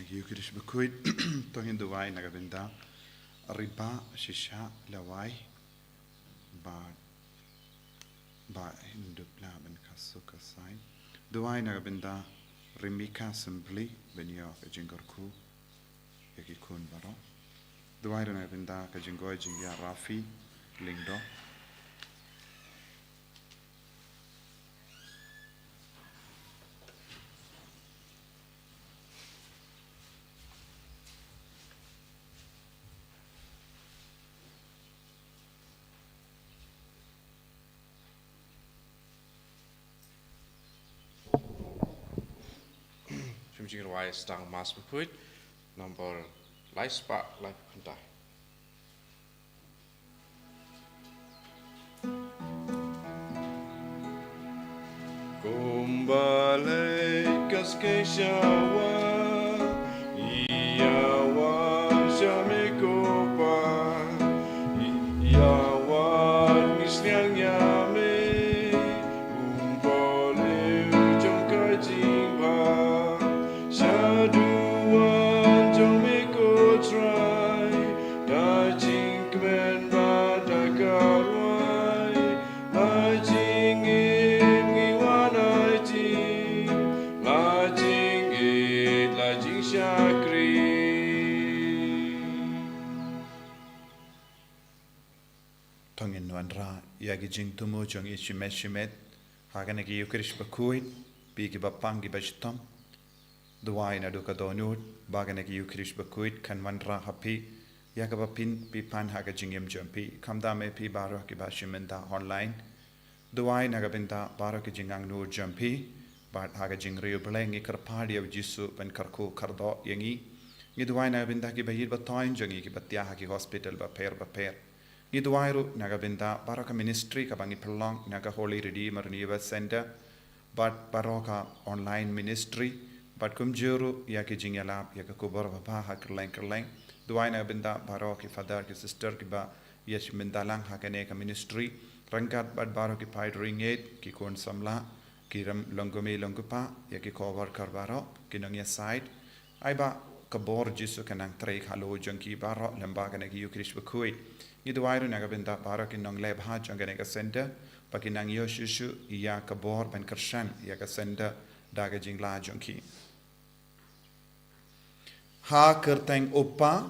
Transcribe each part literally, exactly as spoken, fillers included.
Ïa u Khrist bakhuid, to ngin duwai na ka bynta Riba Shisha Lawai, ba, ba hin dup la ban ka suk ka sai. Duwai na ka bynta Rimika Simply, ban ïoh ka jingkyrkhu ïa ki khun baroh. Duwai ruh na ka bynta ka jingkoi jingïa Rafi Lyngdoh. Shim jingrwai sdang Mass bakhuid, nombor lai spah laiphew khyndai. Kumba leit ka skei shawa, ïa wan sha me ko Pa, ïa wan ngi sliang ïa me, um pole jong ka jingbha, sha duwan jong me ko Trai, da jingkmen bad da ka rwai, la jingim ngi wan aiti, la jingïeit la jingshakri. To ngin wanrah ïa ki jingthmu jong ngi shimet shimet ha kane ka Ïukharist bakhuid, phi kiba pang kiba shitom. Duwai naduh ka dohnud ba kane ka Ïukharist bakhuid kan wanrah ha phi ïa kaba phin, phi pan ha ka jingim jong phi. Khamtam eh phi baroh kiba shim bynta online. Duwai na ka bynta baroh ki jingangnud jong phi bad ha ka jingriewblei ngi kyrpad ïa u Jisu ban kyrkhu kyrdoh ïa ngi. Ngi duwai na ka bynta kiba ïeit ba thoiñ jong ngi kiba thiah ha ki hospital bapher bapher. Ngi duwai ruh na ka bynta baroh ka ministry kaba ngi pynlong na ka Holy Redeemer Renewal Center bad baroh ka online ministry, bad kumjuh ruh ïa ki jingïalap ïa ka khubor babha ha kylleng kylleng. Duwai na ka bynta baroh ki father ki sister kiba ïa shim bynta lang ha kane ka ministry, ryngkat bad baroh ki paidbah, ki khun samla, ki rem long kmie long kpa, ïa ki co-worker baroh, ki nongïasaid. Ai ba ka bor Jisu kan nang trei halor jong ki baroh lyngba kane ka Ïukharist bakhuid. Ngi duwai ruh na ka bynta baroh ki nongleh bha jong kane ka center ba kin nang ïoh shuh shuh ïa ka bor ban kyrshan ïa ka center da ka jingla jong ki. Ha kyrteng U Kpa,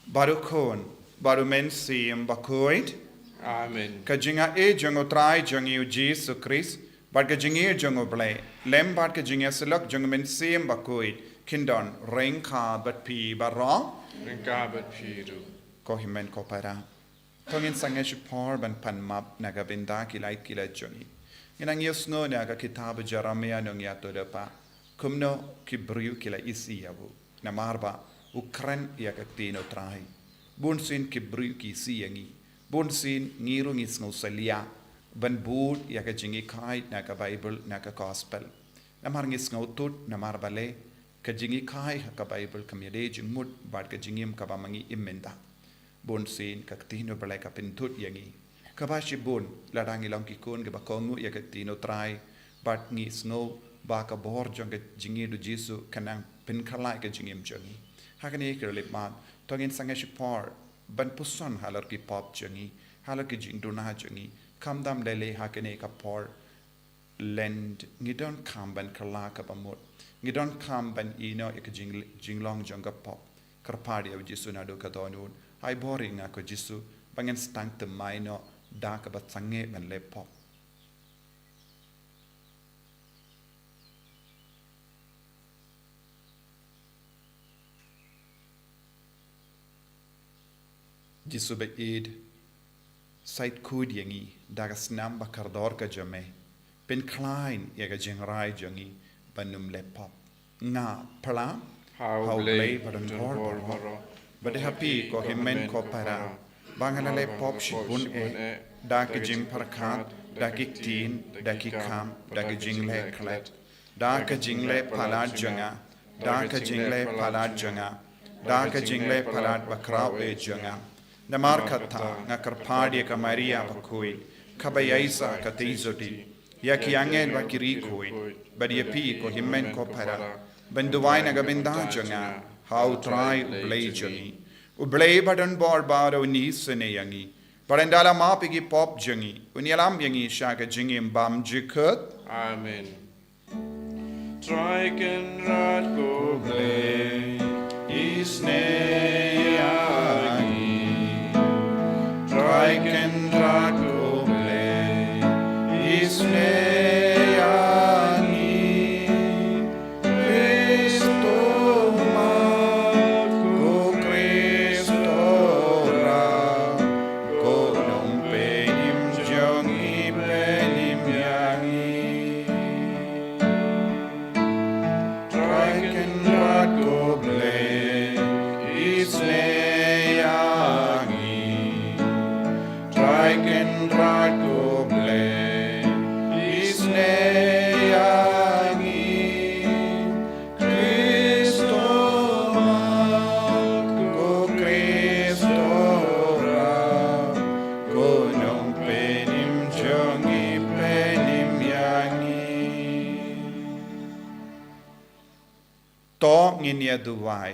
bad U Khun, bad U Mynsiem Bakhuid. Amen. Ka jingïeit jong U Trai jong ngi U Jisu Khrist, bad ka jingïeit jong U Blei, lem bad ka jingïasyllok jong U Mynsiem Bakhuid, kin don ryngkat bad phi baroh. Ryngkat bad phi ruh. Ko hynmen ko para, to ngin sangeh shipor ban pan map na ka bynta ki lait ki lait jong ngi. Ngi nang ïohsngew na ka kitab Jeremiah nongïathuhlypa kumno ki briew ki la isih ïa u. Namar ba u kren ïa ka ktien U Trai. Bunsien ki briew ki isih ïa ngi. Bunsien ngi ruh ngi sngew salia ban bud ïa ka jinghikai na ka Baibl, na ka Gospel. Namar ngi sngewthuh namar balei ka jinghikai ha ka Baibl kam ïadei jingmut bad ka jingim kaba ma ngi im mynta. Bunsien ka ktien U Blei ka pynthut ïa ngi. Kaba shibun lada ngi long ki khun kiba kohnguh ïa ka ktien U Trai bad ngi sngew ba ka bor jong ka jingïeit U Jisu kan nang pynkhlaiñ ka jingim jong ngi. Ha kane ka lip mat, to ngin sangeh shipor ban puson halor ki pop jong ngi, halor ki jingduna jong ngi. Khamtam lei lei ha kane ka por Lent, ngi donkam ban kylla kaba mut. Ngi donkam ban ïehnoh ïa ka jing, jinglong jong ka pop. Kyrpad ïa U Jisu naduh ka dohnud. Ai bor ïa nga ko Jisu ba ngan sdang thymmai noh da kaba sangeh ban leh pop. Jisu ba ïeit, said khuid ïa ngi da ka snam ba kordor ka jong me. Pynkhlaiñ ïa ka jingrai jong ngi ban ym leh pop. Nga phla ha U Blei ba don bor baroh, bad ha phi ko hynmen ko para, ba nga la leh pop shibun eh, da ka jingpyrkhat, da ki ktien, da ki kam, da ka jingleh klet. Da ka jingleh palat jong nga, da ka jingleh palat jong nga, da ka jingleh palat bakhraw eh jong nga. Namar kata nga kyrpad ïa ka Maria bakhuid, kaba ïaisah ka theisotti, ïa ki angel bad ki riewkhuid, bad ïa phi ko hynmen ko para, ban duwai na ka bynta jong nga. ha U Trai U Blei jong ngi, U Blei ba don bor baroh, un isynei ïa ngi. Bad ynda la map ïa ki pop jong ngi, un ïalam ïa ngi sha ka jingim bymjukut. Amen. Trai Kynrad ko Blei, isynei ïa ngi. Trai Kynrad ko Blei, isynei ïa ngi. Khrist u map, ko Khrist u rah, ko Nongpynim jong ngi, pynim ïa ngi. Trai Kynrad ko Blei, isynei ïa ngi. Trai Kynrad ko Blei, isynei ïa ngi. Khrist u map, ko Khrist u rah, ko Nongpynim jong ngi, pynim ïa ngi. To ngin ïa duwai,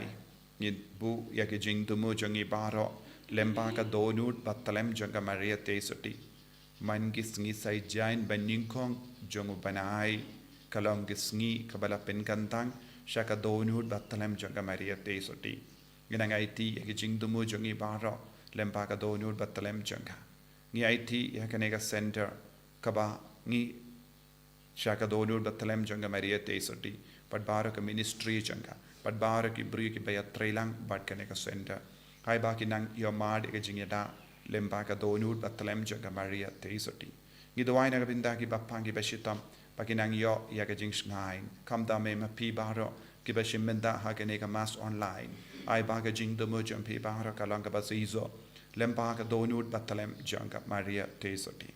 ngin buh ïa ki jingthmu jong ngi baroh lyngba ka dohnud bathylliem jong ka Maria Theisotti. Man ki sngi Saitjaiñ banyngkong jong u bnai ka long ki sngi kaba la pynkyntang sha ka dohnud bathylliem jong ka Maria Theisotti. Ngin nang aiti ïa ki jingthmu jong ngi baroh lyngba ka dohnud bathylliem jong ka. Ngi aiti ïa kane ka center kaba ngi sha ka dohnud bathylliem jong ka Maria Theisotti, bad baroh ka ministry jong ka, bad baroh ki briew kiba ïatreilang bad kane ka center. Ai ba kin nang ïohmad ïa ka jingïada lyngba ka dohnud bathylliem jong ka Maria Theisotti. Ngi duwai na ka bynta ki bapang kiba shitom, ba kin nang ïoh ïa ka jingshngaiñ. Khamtam eh ma phi baroh kiba shim bynta ha kane ka mass online. Ai ba ka jingthmu jong phi baroh ka long kaba shisha lyngba ka dohnud bathylliem jong ka Maria Theisotti.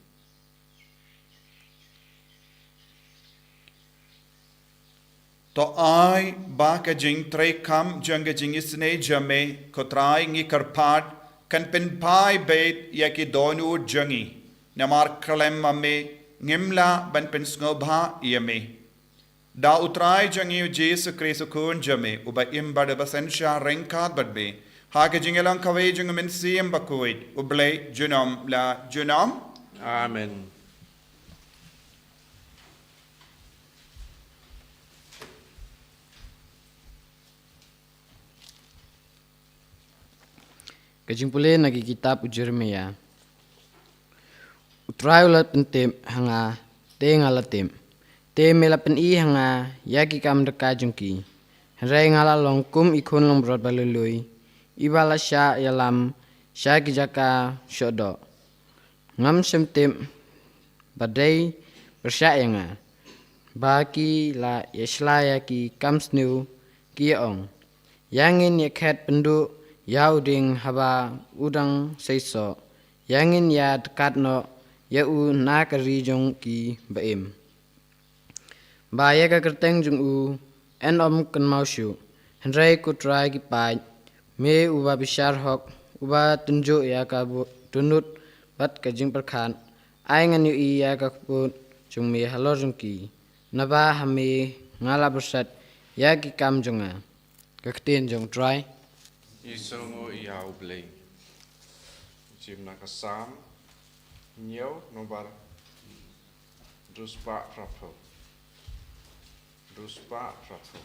To ai ba ka jingtreikam jong ka jingisynei jong me, ko Trai, ngi kyrpad, kan pynphai beit ïa ki dohnud jong ngi. Namar khlem ma me ngim lah ban pynsngewbha ïa me. Da U Trai jong ngi U Jisu Khrist U Khun jong me, uba im bad uba synshar ryngkat bad me ha ka jingïalong kawei jong U Mynsiem Bakhuid, U Blei junom la junom. Amen. Ka jingpule na ki kitab u Jeremiah. U Trai u la pyntip ha nga, te nga la tip. Te me la pyni ha nga ïa ki kam daka jong ki. Hynrei nga la long kum i khun langbrot ba lui lui, iba la shah ïalam sha ki jaka shoh doh. Ngam shym tip ba dei pyrshah ïa nga ba ki la ïashla ïa ki kam sniew, ki ïa ong, ïa ngin ïa khet pynduh ïa u dieng haba u dang seisoh, ïa ngin ïa dkat noh ïa u na ka ri jong ki ba im. Ba ïa ka kyrteng jong u yn ym kynmaw shuh. Hynrei ko Trai ki paid, me uba bishar hok, uba tynjuh ïa ka bu-, dohnud bad ka jingpyrkhat, ai ngan ïohi ïa ka kput jong me halor jong ki. Naba ha me nga la byrshad ïa ki kam jong nga. Ka ktien jong U Trai. Ïasngew ïa U Blei. Jingim na ka Salm hynñiew, nombar hynriew spah phra phew. Hynriew spah phra phew.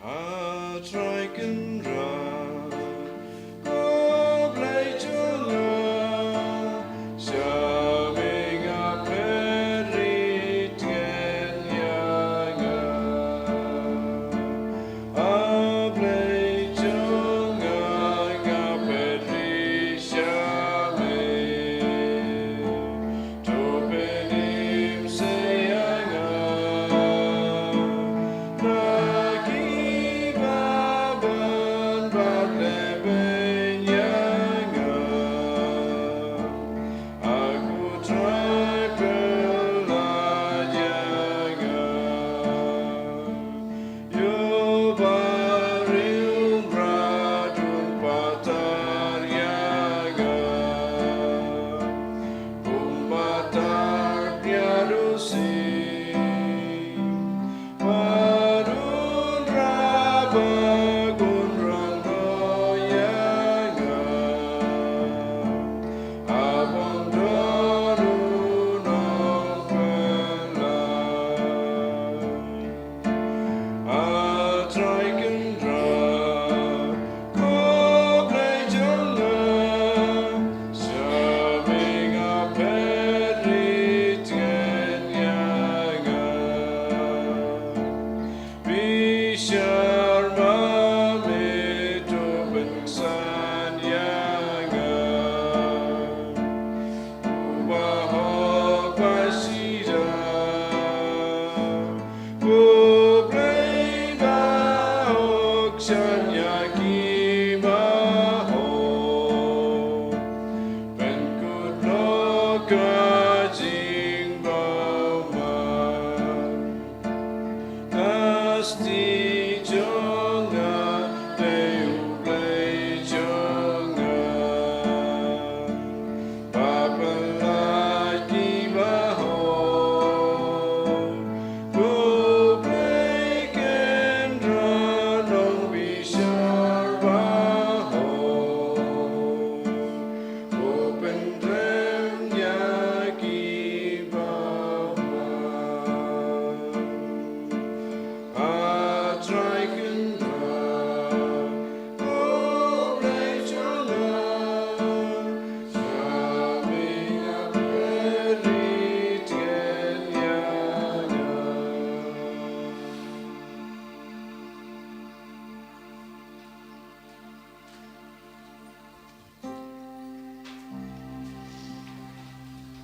A Trai Kynrad, ko Blei jong nga, sha me nga phet ri tngen ïa nga. A Blei jong nga, nga phet ri sha me. To pynim seh ïa nga na kiba bha.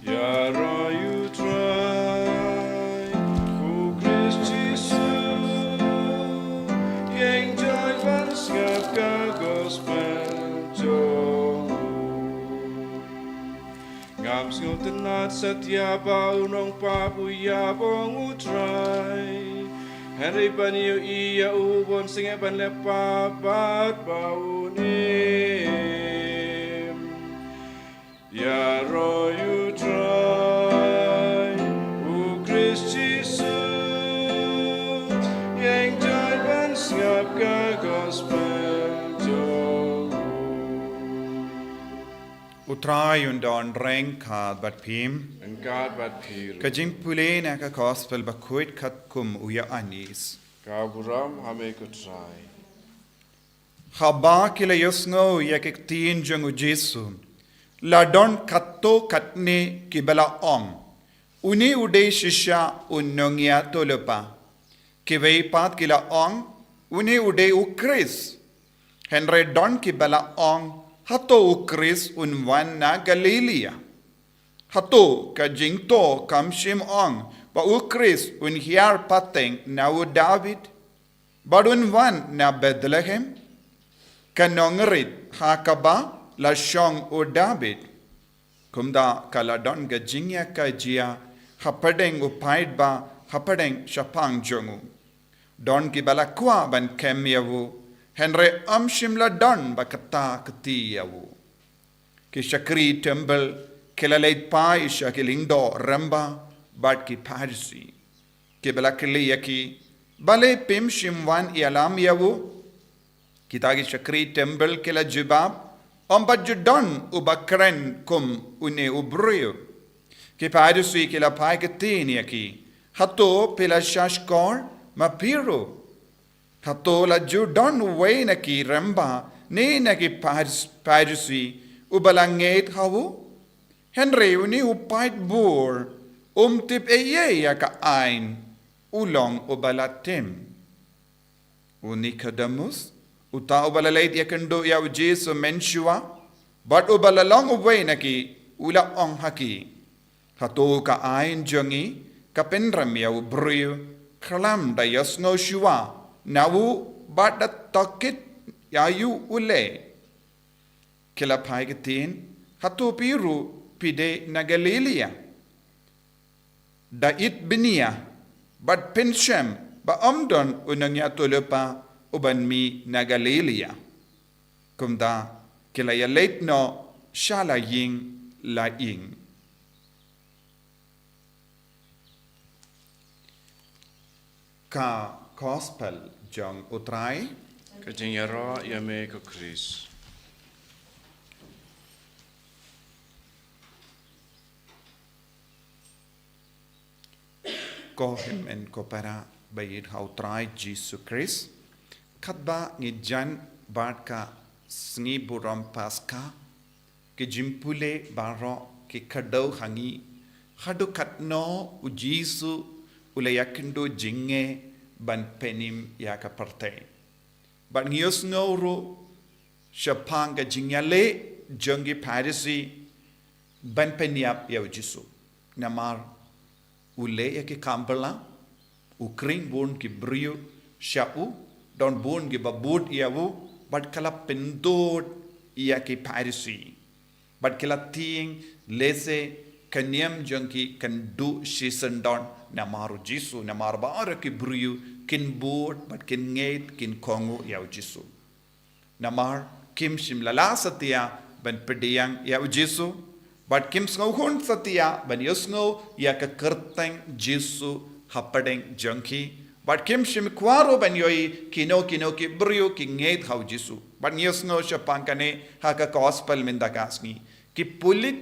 Ïaroh ïa U Trai, U Khrist Jisu, ïeng jai ban sngap ka gospel jong u. Ngam sngewtynnat satia ba u nongpap u ïa bong U Trai. Hynrei ban ïohi ïa u, u bun sngewbha ban leh pap bad ba un im. Ïaroh ïa U Trai, U Khrist Jisu, ïeng jai ban sngap ka gospel jong u. U Trai un don ryngkat bad phi. Ryngkat bad phi ruh. Ka jingpule na ka gospel bakhuid katkum u Ïoannis. Ka burom ha me ko Trai. Haba ki la ïohsngew ïa ki ktien jong U Jisu, la don katto katne kiba la ong, "Une u dei shisha u nongïathuhlypa." Kiwei pat ki la ong, "Une u dei U Khrist." Hynrei don kiba la ong, "Hato U Khrist un wan na Galilaïa? Hato ka jingthoh kam shym ong ba U Khrist un hiar pateng na u Dabid, bad un wan na Bethlehem, ka nongrit ha kaba la shong u Dabid?" Kumta ka la don ka jingïakajia hapdeng u paidbah, hapdeng shaphang jong u. Don kiba la kwah ban kem ïa u, hynrei ym shym la don ba kata kti ïa u. Ki shakri templ ki la leit phai sha ki lyngdoh rangbah bad ki Pharisi, kiba la kylli ïa ki, "Balei phim shym wan ïalam ïa u?" Kita ki shakri templ ki la jubab, "Ym pat ju don uba kren kum une u briew." Ki Pharisi ki la phai ktien ïa ki, "Hato phi la shahshkor ma phi ruh? Hato la ju don uwei na ki rangbah ne na ki Phar-, Pharisi uba la ngeit ha u? Hynrei une u paidbah um tip ei ei ïa ka aiñ, u long uba la tim." U Nikodemus, uta uba la leit ïakynduh ïa U Jisu mynshuwa, bad uba la long uwei na ki, u la ong ha ki, "Hato ka aiñ jong ngi ka pynrem ïa u briew khlem da ïohsngew shuwa na u bad da tohkit ïa u leh?" Ki la phai ktien, "Hato phi ruh phi dei na Galilaïa? Da it bniah bad phin shem ba ym don u nongïathuhlypa uban mih na Galilaïa." Kumta ki la ïaleit noh sha la ïing la ïing. Ka gospel jong U Trai. Ka jingïaroh ïa me ko Khrist. Ko hynmen ko para ba ïeit ha U Trai Jisu Khrist, katba ngi jan bad ka sngi burom Paska, ki jingpule baroh ki kdew ha ngi, haduh katno U Jisu u la ïakynduh jingeh ban pynim ïa ka pyrthei. Bad ngi ïohsngew ruh shaphang ka jingïaleh jong ki Pharisi ban pynïap ïa U Jisu. Namar u leh ïa ki kam bylla, u khring bun ki briew sha u, don bun kiba bud ïa u, bad ka la pyndud ïa ki Pharisi. Bad ki la tieng lehse ka niam jong ki kan duh shisyndon namar U Jisu, namar baroh ki briew kin bud bad kin ngeit, kin kohnguh ïa U Jisu. Namar kim shym la lah satia ban pdiang ïa U Jisu, bad kim sngewhun satia ban ïohsngew ïa ka kyrteng Jisu hapdeng jong ki, bad kim shym kwah ruh ban ïohi kino kino ki briew ki ngeit ha U Jisu. Bad ngi ïohsngew shaphang kane ha ka gospel mynta ka sngi. Ki pulit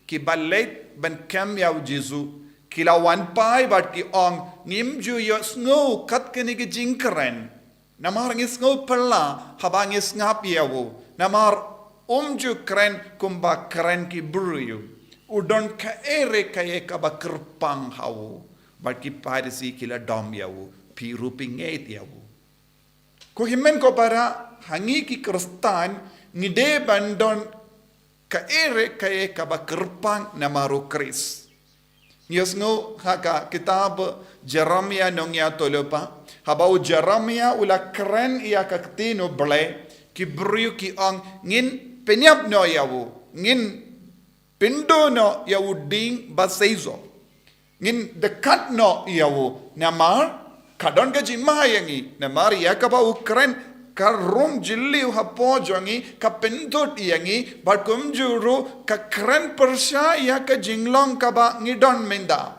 kiba leit ban kem ïa U Jisu, ki la wan phai bad ki ong, "Ngim ju ïohsngew kat kine ki jingkren. Namar ngi sngew phylla haba ngi sngap ïa u. Namar um ju kren kumba kren ki briew. U don kaei re kaei kaba kyrpang ha u." Bad ki Pharisi ki la dom ïa u, phi ruh phi ngeit ïa u. Ko hynmen ko para, ha ngi ki Khristan ngi dei ban don Kaei re kaei kaba kyrpang namar u Khrist. Ngi ïohsngew ha ka kitab Jeremiah nongïathuhlypa, haba u Jeremiah u la kren ïa ka ktien u Blei, ki briew ki ong, ngin pynïap noh ïa u, ngin pynduh noh ïa u dieng ba seisoh. Ngin dkhot noh ïa u, namar ka don ka jingma ïa ngi, namar ïa kaba u kren ka rung jylliew hapoh jong ngi, ka pynthut ïa ngi, bad kumjuh ruh ka kren pyrshah ïa ka jinglong kaba ngi don mynta.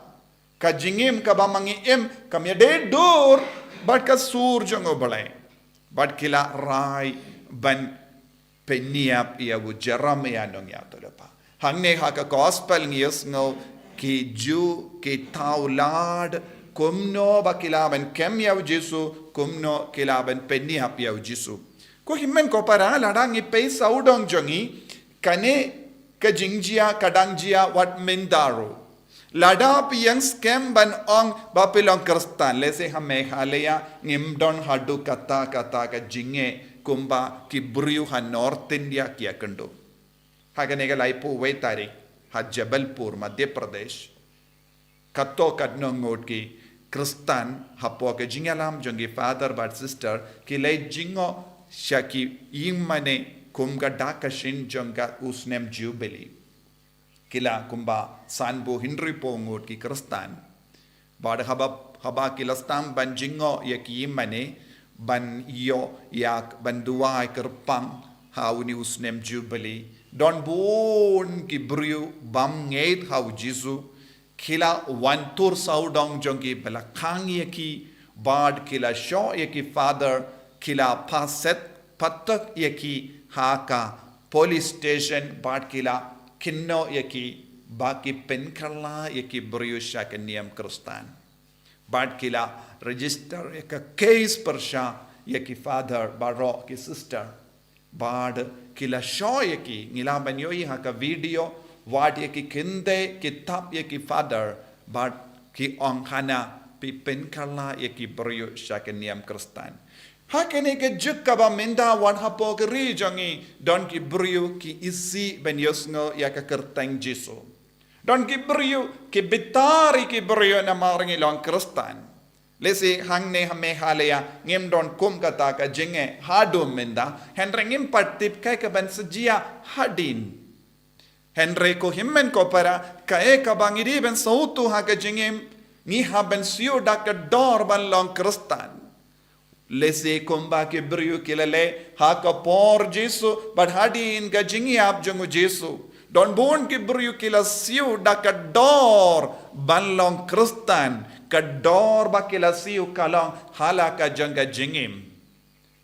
Ka jingim kaba ma ngi im kam ïadei dur bad ka sur jong u Blei. Bad ki la rai ban pynïap ïa u Jeremiah nongïathuhlypa. Hangne ha ka gospel ngi ïohsngew ki Jiw ki thaw lad kumno ba ki lah ban kem ïa u Jisu, kumno ki lah ban pynïap ïa u Jisu. Ko hynmen ko para, lada ngi peit sawdong jong ngi, kane ka jingjia ka dang jia wat mynta ruh. Lada phi ïeng skhem ban ong ba phi long Khristan, lehse ha Meghalaya ngim don haduh katta katta ka jingeh kumba ki briew ha North India ki ïakynduh. Ha kane ka laiphew wei tarik ha Jabalpur, Madhya Pradesh, katto katno ngut ki Khristan hapoh ka jingïalam jong ki father bad sister ki la jngoh sha ki ïingmane kum ka dak ka shin jong ka u snem Jubilee. Ki la kumba sanphew hynriewphew ngut ki Khristan. Bad haba, haba ki la sdang ban jngoh ïa ki ïingmane ban ïoh ïa ban duwai kyrpang ha une u snem Jubilee, don bun ki briew bym ngeit ha u Jisu, ki la wan tur sawdong jong ki ba la khang ïa ki, bad ki la shoh ïa ki father, ki la paset patok ïa ki ha ka police station, bad ki la kynnoh ïa ki ba ki pynkylla ïa ki briew sha ka niam Khristan. Bad ki la register ïa ka case pyrshah ïa ki father baroh ki sister. Bad ki la shoh ïa ki, ngi lah ban ïohi ha ka video, wad ïa ki kynthei, ki thap ïa ki father, bad ki ong hana phi pynkylla ïa ki briew sha ka niam Khristan. Ha kane ka juk kaba mynta wat hapoh ka ri jong ngi, don ki briew ki isih ban ïohsngew ïa ka kyrteng Jisu. Don ki briew ki bitar ïa ki briew namar ngi long Khristan. Lehse hangne ha Meghalaya ngim don kum kata ka jingeh haduh mynta, hynrei ngim pat tip kaei kaban sa jia hadien. Hynrei ko hynmen ko para, kaei kaba ngi dei ban sngewthuh ha ka jingim, ngi hap ban siew da ka dor ban long Khristan. Lehse kumba ki briew ki la leh ha ka por Jisu bad hadien ka jingïap jong u Jisu, don bun ki briew ki la siew da ka dor ban long Khristan, ka dor ba ki la siew ka long ha la ka jong ka jingim.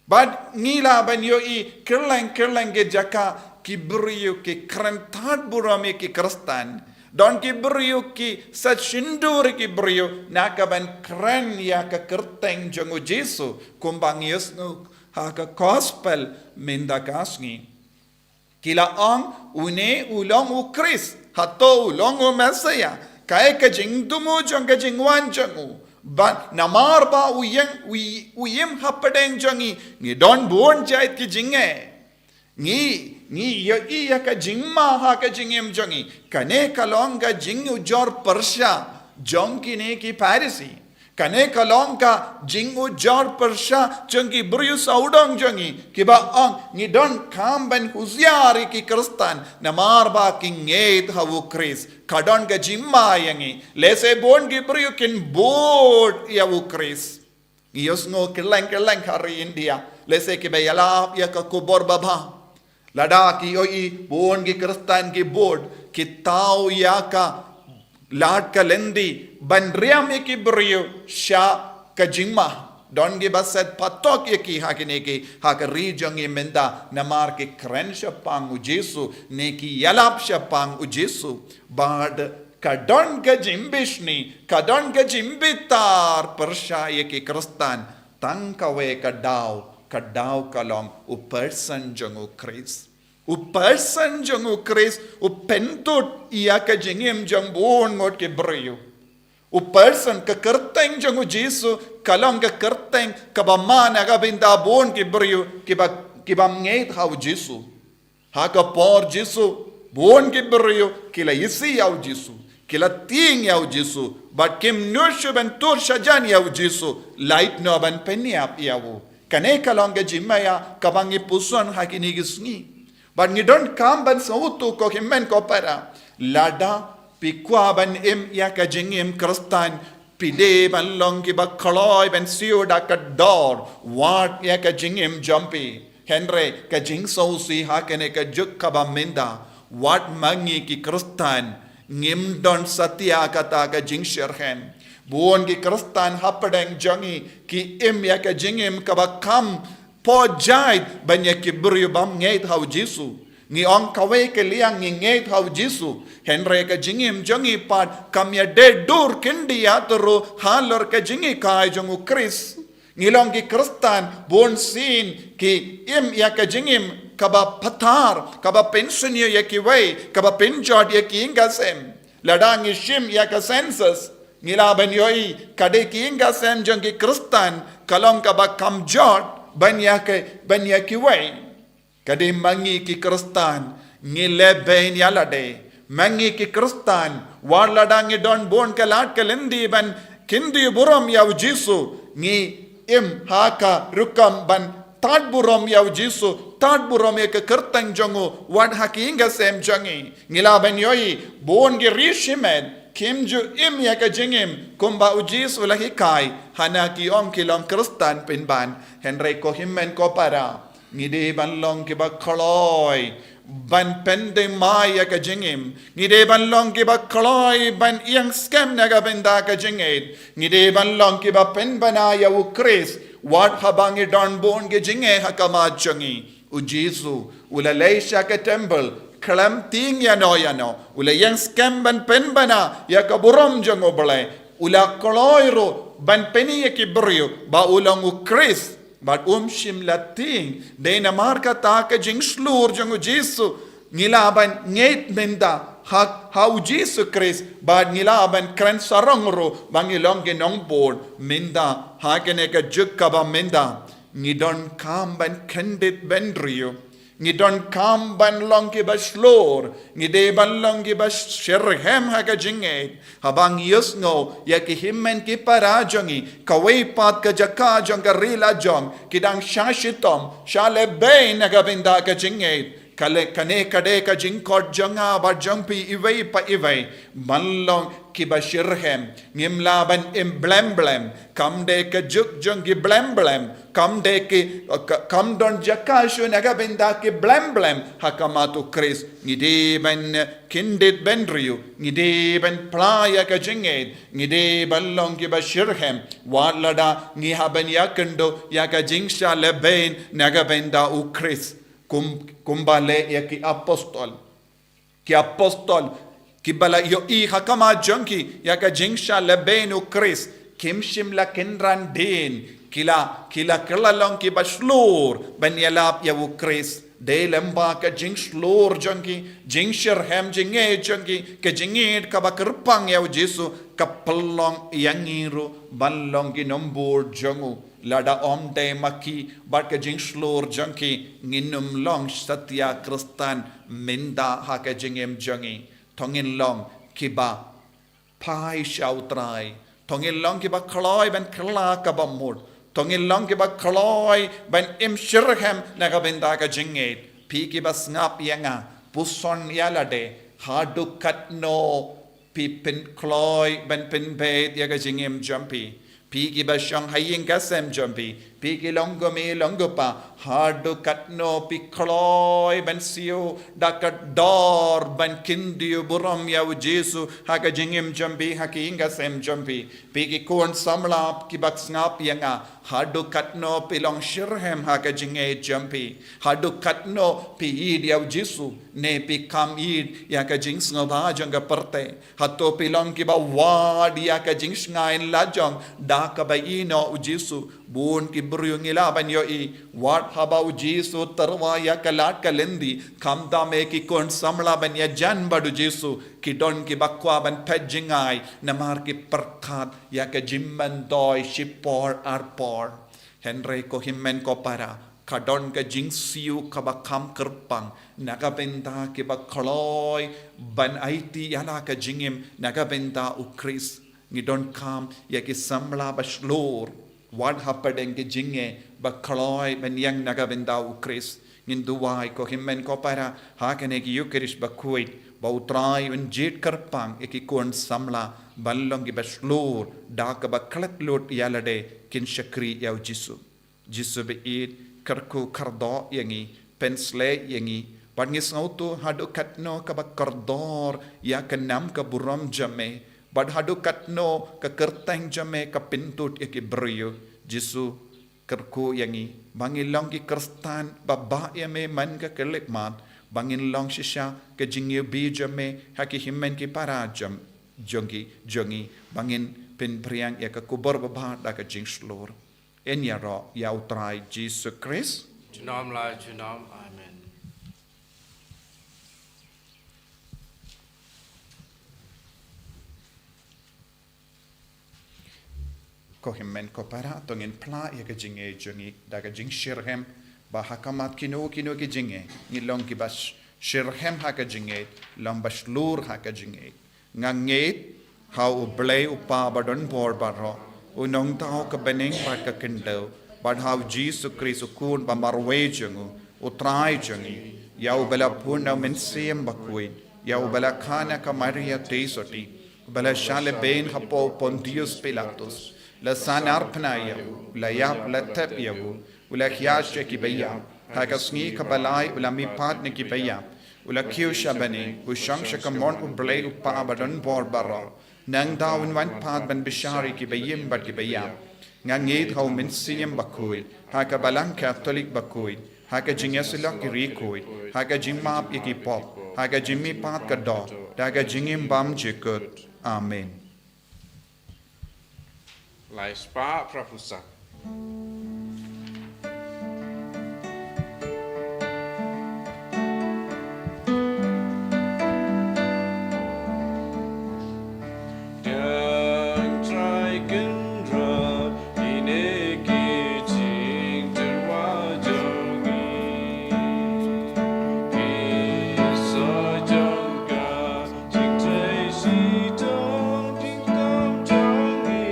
Bad ngi lah ban ïohi kylleng kylleng ki jaka ki briew ki kren tad burom ïa ki Khristan. Don ki briew ki set shyntur ïa ki briew na kaban kren ïa ka kyrteng jong u Jisu, kumba ngi ïohsngew ha ka gospel mynta ka sngi. Ki la ong, une u long u Khrist, hato u long u Messiah, kaei ka jingthmu jong ka jingwan jong u. Bad namar ba u ïeng, u, u im hapdeng jong ngi, ngi don bun jait ki jingeh. Ngi, ngi ïohi ïa ka jingma ha ka jingim jong ngi. Kane ka long ka jingujor pyrshah jong kine ki Pharisi. Kane ka long ka jingujor pyrshah jong ki briew sawdong jong ngi, kiba ong ngi donkam ban husiar ïa ki Khristan namar ba ki ngeit ha u Khrist. Ka don ka jingma ïa ngi. Lehse bun ki briew kin bud ïa u Khrist. Ngi ïohsngew kylleng kylleng ha ri India, lehse kiba ïalap ïa ka khubor babha. Lada ki ïohi bun ki Khristan ki bud, ki thaw ïa ka lad ka lynti ban riam ïa ki briew sha ka jingma. Don kiba set patok ïa ki ha kine ki, ha ka ri jong ngi mynta, namar ki kren shaphang u Jisu, ne ki ïalap shaphang u Jisu. Bad ka don ka jingbishni, ka don ka jingbitar pyrshah ïa ki Khristan, tang kawei ka daw, ka daw ka long u person jong u Khrist. U person jong u Khrist u pynthut ïa ka jingim jong bun ngut ki briew. U person, ka kyrteng jong u Jisu ka long ka kyrteng kaba man ha ka bynta bun ki briew kiba, kiba ngeit ha u Jisu. Ha ka por Jisu, Bun ki briew ki la ïasih ïa u Jisu, ki la tieng ïa u Jisu, bad kim nud shuh ban tur shajan ïa u Jisu, lait noh ban pynïap ïa u. Kane ka long ka jingmaïa kaba ngi puson ha kine ki sngi. Bad ngi donkam ban sngewthuh ko hynmen ko para, lada phi kwah ban im ïa ka jingim Khristan, phi dei ban long kiba kloi ban siew da ka dor, wat ïa ka jingim jong phi. Hynrei ka jingsngewsih ha kane ka juk kaba mynta, wat ma ngi ki Khristan ngim don satia kata ka jingshitrhem. Bun ki Khristan hapdeng jong ngi ki im ïa ka jingim kaba kham pyrshah ban ïa ki briew bym ngeit ha u Jisu. Ngi ong kawei ka liang ngi ngeit ha u Jisu, hynrei ka jingim jong ngi pat kam ïadei dur kyndiat ruh halor ka jinghikai jong u Khrist. Ngi long ki Khristan, bun sien ki im ïa ka jingim kaba pathar, kaba pynsniew ïa kiwei, kaba pynjot ïa ki ïing ki sem. Lada ngi shim ïa ka census, ngi lah ban ïohi, ka dei ki ïing ki sem jong ki Khristan ka long kaba kham jot ban ïa ki, ban ïa kiwei. Ka dei ma ngi ki Khristan, ngi lehbeiñ ïa lade. Ma ngi ki Khristan, wat lada ngi don bun ka lad ka lynti ban kyndiat burom ïa u Jisu, ngi im ha ka rukom ban tad burom ïa u Jisu, tad burom ïa ka kyrteng jong u, wat ha ki ïing ki sem jong ngi. Ngi lah ban ïohi, bun ki ri shimet kim ju im ïa ka jingim kumba u Jisu u la hikai, hana ki ong ki long Khristan pynban. Hynrei ko hynmen ko para, ngi dei ban long kiba kloi ban pynthymmai ïa ka jingim. Ngi dei ban long kiba kloi ban ïeng skhem na ka bynta ka jingngeit. Ngi dei ban long kiba pynbna ïa u Khrist wat haba ngi don bun ki jingeh ha khmat jong ngi. U Jisu u la leit sha ka temple khlem tieng ïano ïano. U la ïeng skhem ban pynbna ïa ka burom jong U Blei. U la kloi ruh ban pyni ïa ki briew ba u long u Khrist. Bad um shym la tieng. Dei namar kata ka jingshlur jong u Jisu, ngi lah ban ngeit mynta ha, ha u Jisu Khrist, bad ngi lah ban kren sarong ruh ba ngi long ki nongbud mynta ha kane ka juk kaba mynta. Ngi donkam ban kyndit bynriew. Ngi donkam ban long kiba shlur, ngi dei ban long kiba shitrhem ha ka jingngeit. Haba ngi ïohsngew ïa ki hynmen ki para jong ngi, kawei pat ka jaka jong ka ri la jong, ki dang shah shitom, shah lehbeiñ na ka bynta ka jingngeit. Ka leh, kane ka dei ka jingkhot jong nga bad jong phi iwei pa iwei, ban long kiba shitrhem. Ngim lah ban im blem blem. Kam dei ka juk jong ki blem blem. Kam dei ki, ka, kam don jaka shuh na ka bynta ki blem blem ha khmat u Khrist. Ngi dei ban kyndit bynriew. Ngi dei ban phla ïa ka jingngeit. Ngi dei ban long kiba shitrhem. Wat lada ngi hap ban ïakynduh ïa ka jingshah lehbeiñ na ka bynta u Khrist. Kum, kumba leh ïa ki apostol. Ki apostol, kiba la ïohi ha khmat jong ki ïa ka jingshah lehbeiñ u Khrist, kim shym la kynran dien, ki la, ki la kylla long kiba shlur ban ïalap ïa u Khrist. Dei lem bad ka jingshlur jong ki, jingshitrhem jingngeit jong ki, ka jingngeit kaba kyrpang ïa u Jisu, ka pynlong ïa ngi ruh ban long ki nongbud jong u. Lada ym dei ma ki bad ka jingshlur jong ki, ngin ym long satia Khristan mynta ha ka jingim jong ngi. To ngin long kiba phai sha u Trai. To ngin long kiba kloi ban kylla kaba mut. To ngin long kiba kloi ban im shitrhem na ka bynta ka jingngeit. Phi kiba sngap ïa nga, puson ïa lade, haduh katno phi pynkloi ban pynbeit ïa ka jingim jong phi. Phi kiba shong ha ïing ha sem jong phi, phi ki long kmie long kpa, haduh katno phi kloi ban siew da ka dor ban kyndiat burom ïa u Jisu ha ka jingim jong phi, ha ki ïing ha sem jong phi. Phi ki khun samla kiba sngap ïa nga, haduh katno phi long shitrhem ha ka jingngeit jong phi. Haduh katno phi ïeit ïa u Jisu, ne phi kham ïeit ïa ka jingsngewbha jong ka pyrthei. Hato phi long kiba wad ïa ka jingshngaiñ la jong da kaba ïehnoh u Jisu. Bun ki briew ngi lah ban ïohi, wat haba u Jisu u tyrwa ïa ka lad ka lynti, khamtam eh ki khun samla ban ïajan bad u Jisu, ki don kiba kwah ban phet jngai, namar ki pyrkhat ïa ka jingmyntoi shipor arpor. Hynrei ko hynmen ko para, Ka don ka jingsiew kaba kham kyrpang na ka bynta kiba kloi ban aiti ïa la ka jingim na ka bynta U Khrist. Ngi donkam ïa ki samla ba shlur wat hapdeng ki jingeh ba kloi ban ïeng na ka bynta U Khrist. Ngin duwai, ko hynmen ko para, ha kane ka Ïukharist bakhuid ba U Trai un jied kyrpang ïa ki khun samla ban long kiba shlur da kaba klet lut ïa lade kin shakri ïa U Jisu. Jisu ba ïeit, kyrkhu kyrdoh ïa ngi, pynshlei ïa ngi, bad ngi sngewthuh haduh katno kaba kordor ïa ka nam ka burom jong me, bad haduh katno ka kyrteng jong me ka pyntud ïa ki briew. Jisu, kyrkhu ïa ngi ba ngin long ki Khristan ba bah ïa me man ka khyllipmat, ba ngin long shisha ka jingïohi jong me ha ki hynmen ki para jong, jong ki, jong ngi, ba ngin pynphriang ïa ka khubor babha da ka jingshlur. Yn ïaroh ïa U Trai Jisu Khrist. Junom la junom. Amen. Ko hynmen ko para, to ngin phla ïa ka jingngeit jong ngi da ka jingshitrhem, ba ha khmat kino kino ki jingngeit ngi long kiba sh-, shitrhem ha ka jingngeit, long ba shlur ha ka jingngeit. Nga ngeit ha U Blei U Kpa ba don bor baroh, U Nongthaw ka bneng bad ka khyndew, bad ha U Jisu Khrist U Khun ba marwei jong U, U Trai jong ngi, ïa uba la pun na U Mynsiem Bakhuid, ïa uba la kha na ka Maria Theisotti, uba la shah lehbeiñ hapoh Pontius Pilatus, la sahnarphna ïa u, la ïap, la thep ïa u, u la hiar sha ki baïap, ha ka sngi kaba lai u la mihpat na ki baïap, u la kiew sha bneng, u shong sha ka mon U Blei U Kpa ba don bor baroh. Nangta un wan pat ban bishar ïa ki baïm bad ki baïap. Nga ngeit ha U Mynsiem Bakhuid, ha ka Balang Katholik bakhuid, ha ka jingïasyllok ki riewkhuid, ha ka jingmap ïa ki pop, ha ka jingmihpat ka doh, da ka jingim bymjukut. Amen. Lai spah phra phew san. Tang Trai Kynrad, kine ki jingtyrwa jong ngi. Ki sa jong ka jingtrei shitom jingtyrwa jong ngi.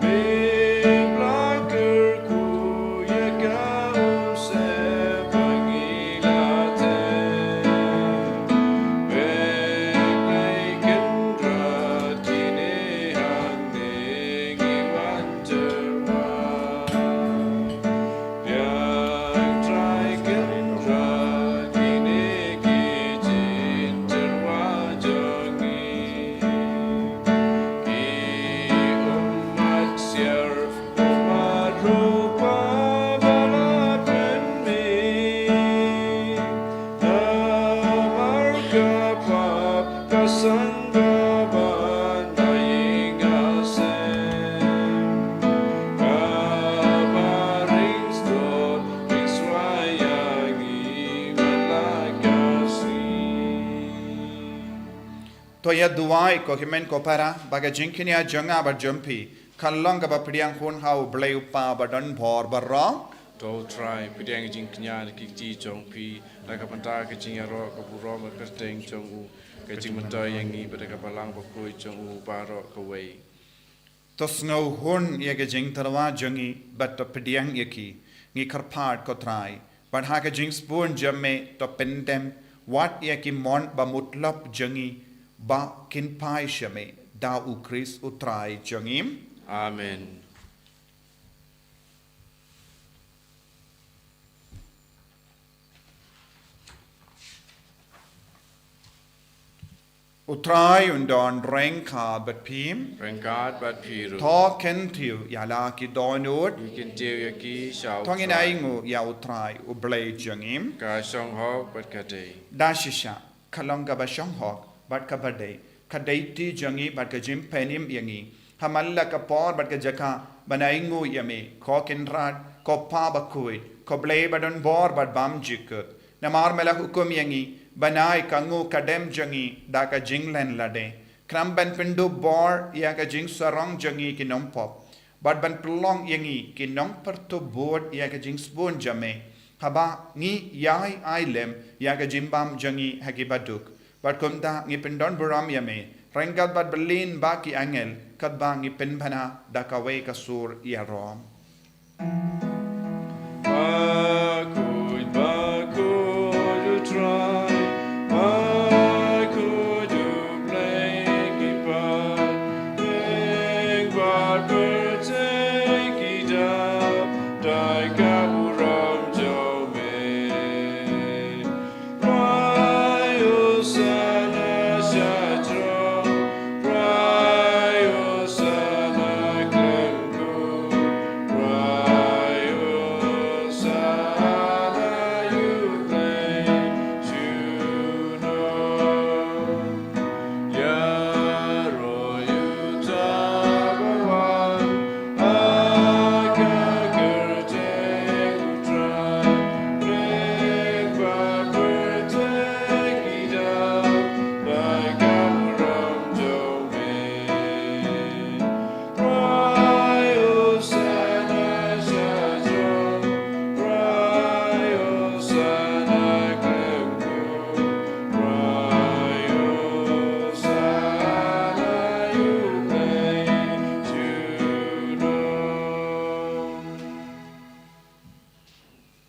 Phi la kyrkhu ïa ka umsyep ba ngi la them. Phi Blei Kynrad, kine hangne ngi wan tyrwa. Biang Trai Kynrad, kine ki jingtyrwa jong ngi. Ki ummat ksiar, ummat rupa ba la pynmih. Namar ka pap ka sangga ban da ïing hasem. Kaba ring sdot ring syrwa ïa ngi man la ka sngi. To ïa duwai ko hynmen ko para, ba ka jingkñia jong nga bad jong phi kan long kaba pdiang hun ha U Blei U Kpa ba don bor baroh. To U Trai, pdiang ka jingkñia na ki kti jong phi, na ka bynta ka jingïaroh ka burom ka kyrteng jong u, ka jingmyntoi ïa ngi bad ka Balang Bakhuid jong u baroh kawei. To sngewhun ïa ka jingtyrwa jong ngi bad to pdiang ïa ki. Ngi kyrpad ko Trai, bad ha ka jingsbun jong me to pyndem wat ïa ki mon ba mutlop jong ngi ba kin phai sha me, da U Khrist U Trai jong ngi. Amen. U Trai un don ryngkat bad phi. Ryngkat bad phi ruh. To kyntiew ïa la ki dohnud. Ngi kyntiew ïa ki sha U Trai. To ngin ainguh ïa U Trai U Blei jong ngi. Ka shong hok bad ka dei. Da shisha, ka long kaba shong hok bad kaba dei, ka dei kti jong ngi bad ka jingpynim ïa ngi. Ha man la ka por bad ka jaka ban ainguh ïa me, ko Kynrad, ko Kpa Bakhuid, ko Blei ba don bor bad bymjukut. Namar me la hukum ïa ngi ban ai ka nguh ka dem jong ngi da ka jinglen lade. Khnang ban pyndup bor ïa ka jingsarong jong ngi ki nongpop, bad ban pynlong ïa ngi ki nongpyrtup bud ïa ka jingsbun jong me, haba ngi ïai ai lem ïa ka jingbam jong ngi ha ki baduk. Bad kumta ngi pyndonburom ïa me ryngkat bad bylli ba ki angel, katba ngi pynbna da kawei ka sur ïaroh. Bakhuid, bakhuid U Trai, bakhuid U Blei ki paidbah, pyrthei ki dap da ka burom jong me.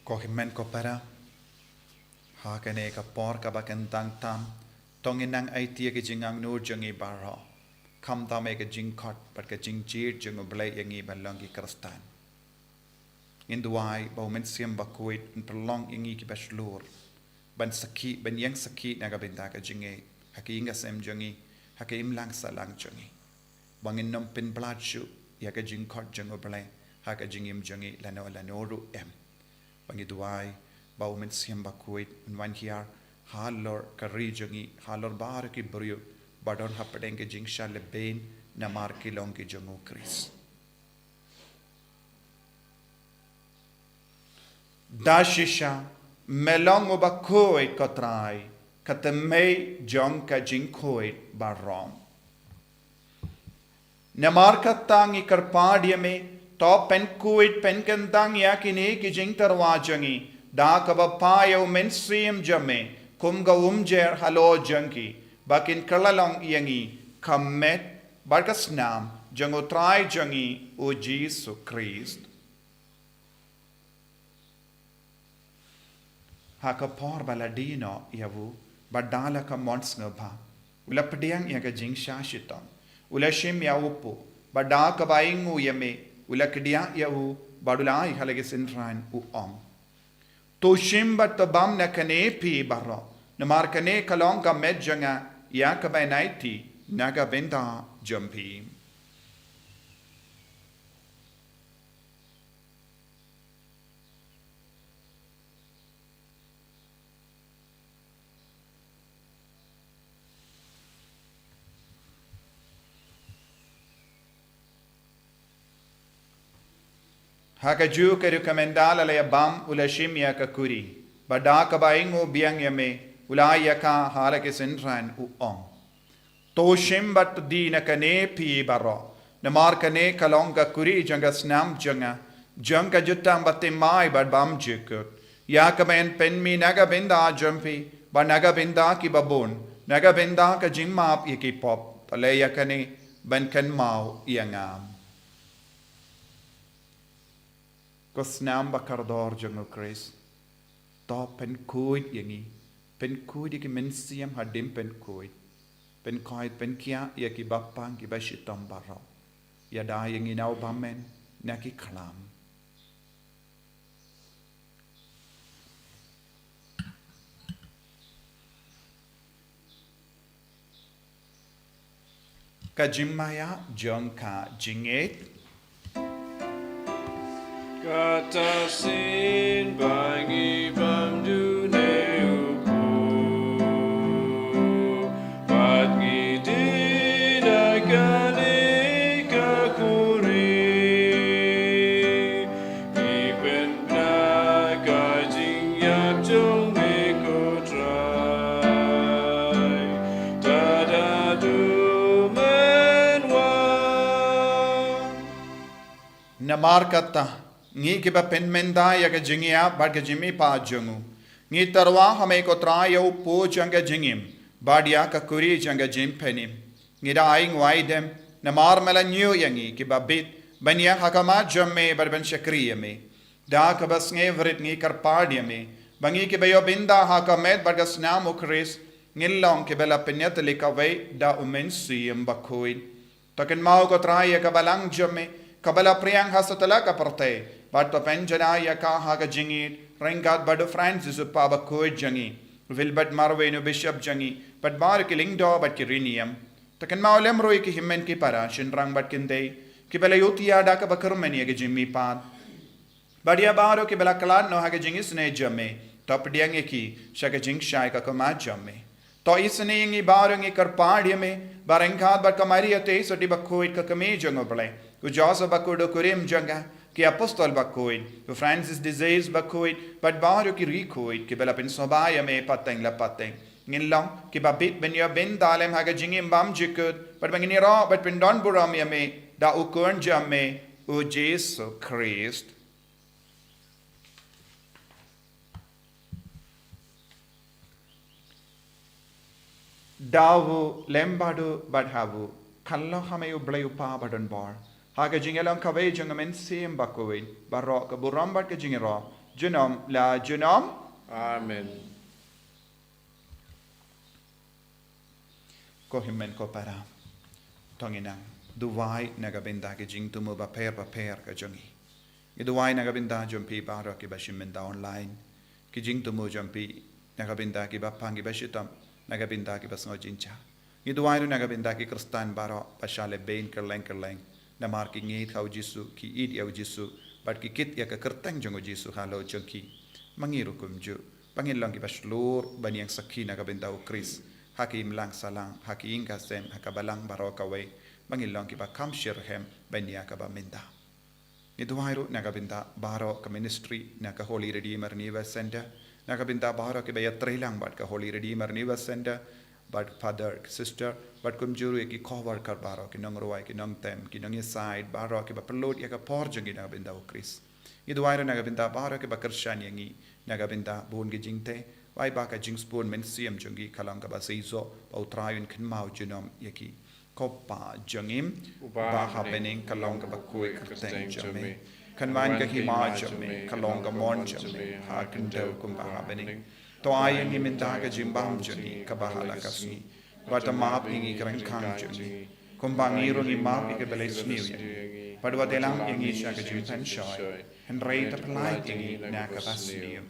Ko hynmen ko para, ha kane ka por kaba kyntang tam, to ngin nang aiti ïa ka jingangnud jong ngi baroh, khamtam ïa ka jingkhot bad ka jingjied jong U Blei ïa ngi ban long ki Khristan. Ngin duwai ba U Mynsiem Bakhuid un pynlong ïa ngi kiba shlur ban sakhi, ban ïeng sakhi na ka bynta ka jingngeit ha ka ïing ka sem jong ngi, ha ka imlang sahlang jong ngi, ba ngin nym pynbha shuh ïa ka jingkhot jong U Blei ha ka jingim jong ngi lano lano ruh em. Ba ngi duwai ba U Mynsiem Bakhuid un wan hiar halor ka ri jong ngi, halor baroh ki briew ba don hapdeng ka jingshah lehbeiñ namar ki long ki jong U Khrist. Da shisha me long uba khuid, ko Trai, ka tymmen jong ka jingkhuid baroh. Namar kata ngi kyrpad ïa me, to pynkhuid pynkyntang ïa kine ki jingtyrwa jong ngi da kaba phah ïa U Mynsiem jong me kum ka umjer halor jong ki, ba kin kylla long ïa ngi ka met bad ka snam jong U Trai jong ngi U Jisu Khrist. Ha ka por ba la die noh ïa u, bad da la ka mon sngewbha, u la pdiang ïa ka jingshah shitom, u la shim ïa u pud, bad da kaba ainguh ïa me, u la kdiah ïa u, bad u la ai ha la ki synran, u ong: To shim bad to bam na kane phi baroh, namar kane ka long ka met jong nga ïa kaban aiti na ka bynta jong phi. Ha kajuh ka ruh, ka mynta la la ïa bam, u la shim ïa ka kuri, bad da kaba ainguh biang ïa me, u la ai ïa ka ha la ki synran, u ong: To shim bad to die na kane phi baroh, namar kane ka long ka kuri jong ka snam jong nga, jong ka jutang bathymmai bad bymjukut, ïa kaban pynmih na ka bynta jong phi bad na ka bynta kiba bun, na ka bynta ka jingmap ïa ki pop. To leh ïa kane ban kynmaw ïa nga. Ko snam ba kordor jong U Khrist, to pynkhuid ïa ngi, pynkhuid ïa ki mynsiem hadien pynkhuid, pynkhuid, pynkhiah ïa kiba pang, kiba shitom baroh. Ïada ïa ngi na u bymmen na ki khlam. Ka jingmaïa jong ka jingngeit. Kata shisien ba ngi bam dune u pud, bad ngi die na kane ka kuri, ngi pynbna ka jingïap jong me, ko Trai, tad haduh men wan. Namar kata, ngi kiba pynmynta ïa ka jingïap bad ka jingmihpat jong u, ngi tyrwa ha me ko Trai ïa u po jong ka jingim bad ïa ka kuri jong ka jingpynim. Ngi da ai nguai dem namar me la ñiew ïa ngi kiba bit ban ïeng ha khmat jong me bad ban shakri ïa me. Da kaba sngewrit ngi kyrpad ïa me ba ngi kiba ïoh bynta ha ka met bad ka snam u Khrist ngin long kiba la pynïatylli kawei da u Mynsiem Bakhuid. To kynmaw ko Trai ïa ka balang jong me kaba la phriang ha satlak ka pyrthei, bad to pynjynjar ïa ka ha ka jingïeit ryngkat bad u Francis u Papa Bakhuid jong ngi, u Wilbert Marwein u Bishop jong ngi, bad baroh ki lyngdoh bad ki riewniam. To kynmaw lem ruh ïa ki hynmen ki para, shynrang bad kynthei kiba la ïohi da kaba kyrmen ïa ka jingmihpat. Bad ïa baroh kiba la khlad noh ha ka jingisynei jong me, to pdiang ïa ki sha ka jingshai ka khmat jong me. To isynei ïa ngi baroh, ngi kyrpad ïa me ba ryngkat bad ka Maria Theisotti Bakhuid ka kmie jong u Blei, u Joseph Bakhuid u kurim jong ka, ki apostol bakhuid, u Francis de Sales Bakhuid bad baroh ki riewkhuid kiba la pynsngewbha ïa me pateng la pateng, ngin long kiba bit ban ïoh bynta lem ha ka jingim bymjukut bad ba ngin ïaroh bad pyndonburom ïa me da u Khun jong me, u Jisu Khrist. Da u lem bad u bad ha u, ka long ha me U Blei U Kpa badonbor, ha ka jingïalong kawei jong u Mynsiem Bakhuid, baroh ka burom bad ka jingïaroh junom la junom. Amen. Ko hynmen ko para, to ngin nang duwai na ka bynta ki jingthmu bapher bapher ka jong ngi. Ngi duwai na ka bynta jong phi baroh kiba shim bynta online, ki jingthmu jong phi na ka bynta kiba pang kiba shitom, na ka bynta kiba sngew jingjia. Ngi duwai ruh na ka bynta ki Khristan baroh ba shah lehbeiñ kylleng kylleng, namar ki ngeit ha u Jisu, ki ïeit ïa u Jisu, bad ki kit ïa ka kyrteng jong u Jisu halor jong ki. Ma ngi ruh kumjuh, ba ngin long kiba shlur ban ïeng sakhi na ka bynta u Khrist ha ki imlang sahlang, ha ki ïing ka sem, ha ka balang baroh kawei, ba ngin long kiba kham shitrhem ban ïa kaba mynta. Ngi duwai ruh na ka bynta baroh ka ministry na ka Holy Redeemer Renewal Center, na ka bynta baroh kiba ïatreilang bad ka Holy Redeemer Renewal Center, bad father, sister, bad kumjuh ruh ïa ki co-worker baroh, ki nongrwai, ki nongtem, ki nongïasaid baroh kiba pynlut ïa ka por jong ngi na ka bynta u Khrist. Ngi duwai ruh na ka bynta baroh kiba kyrshan ïa ngi na ka bynta bun ki jingtei, wai ba ka jingsbun mynsiem jong ngi ka long kaba seisoh, ba u Trai un kynmaw junom ïa ki. Ko Pa jong ngi uba ha bneng, ka long kaba khuid ka kyrteng jong me. Kan wan ka hima jong me, ka long ka mon jong me ha khyndew kumba ha bneng. To ai ïa ngi mynta ka jingbam jong ngi kaba ha la ka sngi. Wat map ïa ngi ki ryngkang jong ngi, kumba ngi ruh ngi map ïa kiba leh sniew ïa ngi. Bad wat ïalam ïa ngi sha ka jingpynshoi, hynrei to pyllait ïa ngi na kaba sniew.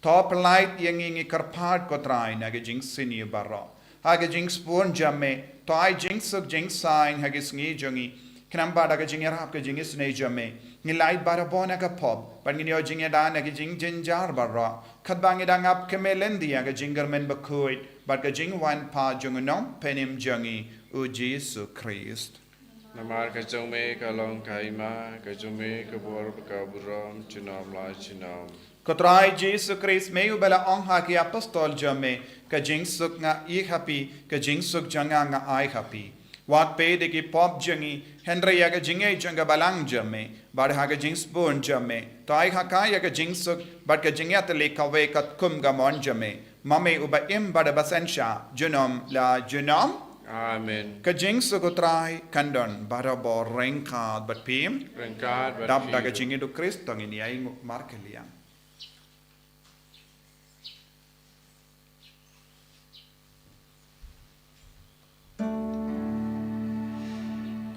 To pyllait ïa ngi, ngi kyrpad ko Trai, na ka jingsniew baroh. Ha ka jingsbun jong me, to ai jingsuk jingsaiñ ha ki sngi jong ngi. Khnang ba da ka jingïarap ka jingisynei jong me, ngin lait barabor na ka pop, bad ngin ïoh jingïada na ki jingjynjar baroh, katba ngi dang ap kmen lynti ïa ka jingkyrmen bakhuid bad ka jingwan pat jong u Nongpynim jong ngi, u Jisu Khrist. Namar ka jong me ka long ka hima, ka jong me ka bor bad ka burom junom la junom. Ko Trai Jisu Khrist, me uba la ong ha ki apostol jong me, ka jingsuk nga ai ha phi, ka jingsuk jong nga nga ai ha phi. Wat peit ïa ki pop jong ngi, hynrei ïa ka jingngeit jong ka balang jong me, bad ha ka jingsbun jong me, to ai ha ka ïa ka jingsuk bad ka jingïatylli kawei katkum ka mon jong me, ma me uba im bad uba synshar junom la junom. Amen. Ka jingsuk u Trai kan don barabor ryngkat bad phi. Ryngkat bad phi. Dap da ka jingïeit u Khrist to ngin ïai nguh markylliang.